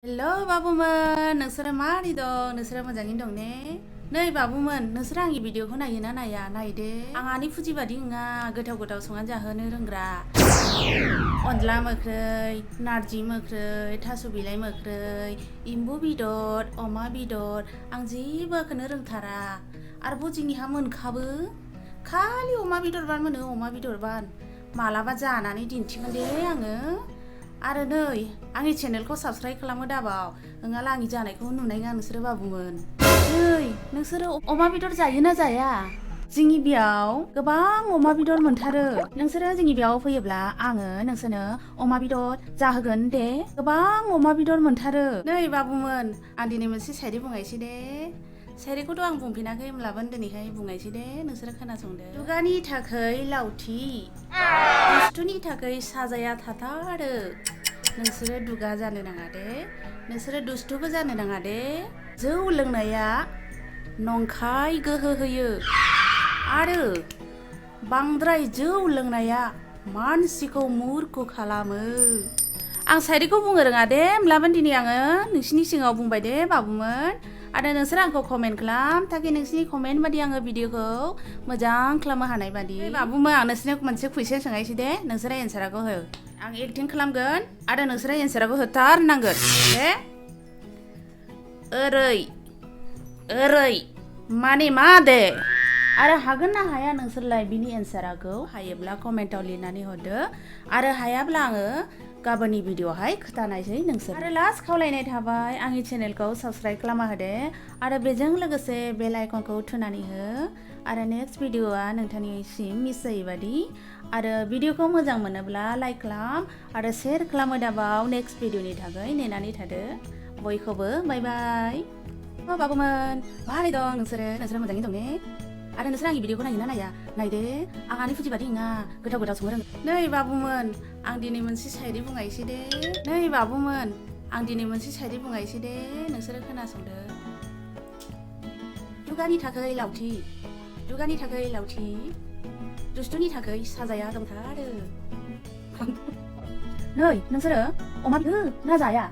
Hello babuman, नोंसोरो मारै दं? नोंसोरो मोजाङैनो दं ने? नै बाबुमोन, नोंसोरो आंनि भिडिअखौ नायोना नाया? नायदो। आं आनि फुजि बादि नङा, गोथाव संनानै जाहोनो रोंग्रा। अनला मोख्रै, नारजि मोख्रै, थास' बिलाइ मोख्रै, एम्बु बेदर, अमा बेदर, आं जेबोखौनो रोंथारा। आरो जोंनिहा मोनखाबो। खालि अमा बेदरबानो मोनो, अमा बेदरबानो। मालाबा जानानै दिन्थिगोन दे आङो। आरो नै आंनि चेनेलखौ साबस्क्राइब खालामो दाबाव, नङाला आंनि जानायखौ नुनाय नङा नोंसोरो बाबुमोन। नै नोंसोरो अमा बेदर जायोना जाया? जोंनि बेयाव गोबां अमा बेदर मोनथारो। नोंसोरो जोंनि बेयाव फैयोब्ला आङो नोंसोरनो अमा बेदर जाहोगोन दे। गोबां अमा बेदर मोनथारो। नै बाबुमोन, आं दिनै मोनसे शायरि बुंनायसै दे। शायरिखौथ' आं बुंफिनाखै, होमब्लाबो दिनैहाय बुंनायसै दे, नोंसोरो खोनासंदो। दुगानि थाखाय लावथि, दुष्टुनि थाखाय साजाया थाथारो। नोंसोरो दुगा जानो नाङा दे, नोंसोरो दुष्टुबो जानो नाङा दे। जौ लोंनाया नंखाय गोहो होयो आरो बांद्राय जौ लोंनाया मानसिखौ मुर्ख खालामो। आं शायरिखौ बुंनो रोङा दे, होमब्लाबो दिनै आङो नोंसिनि सिगाङाव बुंबाय दे बाबुमोन। आरो नोंसोरो आंखौ कमेन्ट खालाम, ताकि नोंसिनि कमेन्ट बादि आङो भिडिअखौ मोजां खालामनो हानाय बादि। बाबुमोन, आं नोंसोरनो मोनसे कुइसन सोंनायसै दे, नोंसोरो एन्सारखौ हो। आं एक्टिं खालामगोन आरो नोंसोरो एन्सारखौ होथारनांगोन दे। ओरै माने मा दे? आरो हागोन ना हाया नोंसोरलाय बिनि एन्सारखौ? हायोब्ला कमेन्टाव लिरनानै हरदो, आरो हायाब्ला आङो गाबोननि भिडिअआवहाय खोथानायसै नोंसोर। आरो लास्ट खावलायनाय थाबाय, आंनि चेनेलखौ साबस्क्राइब खालामना होदो, आरो बेजों लोगोसे बेल आइकनखौ थुनानै हो। आरो नेक्स्ट भिडिअआ नोंथांनिसिम मिस जायै बादि। आरो भिडिअखौ मोजां मोनोब्ला लाइक खालाम आरो शेयार खालामो दाबाव। नेक्स्ट भिडिअनि थाखाय नेनानै थादो बयखौबो। बाय बाय। बाबुमोन, मारै दं नोंसोरो? नोंसोरो मोजाङै दं ने? आरो नोंसोर आंनि भिडिअखौ नायोना नाया? नायदो, आं आनि फुजि बादि नङा, गोथाव संनो रोङो। नै बाबुमोन, आं दिनै मोनसे शायरि बुंनायसै दे। नै बाबुमोन, आं दिनै मोनसे शायरि बुंनायसै दे, नोंसोरो खोनासंदो। दुगानि थाखाय लावथि, दुगानि थाखाय लावथि, दुष्टुनि थाखाय साजाया दंथारो। नै नोंसोरो अमा बेदर ना जाया?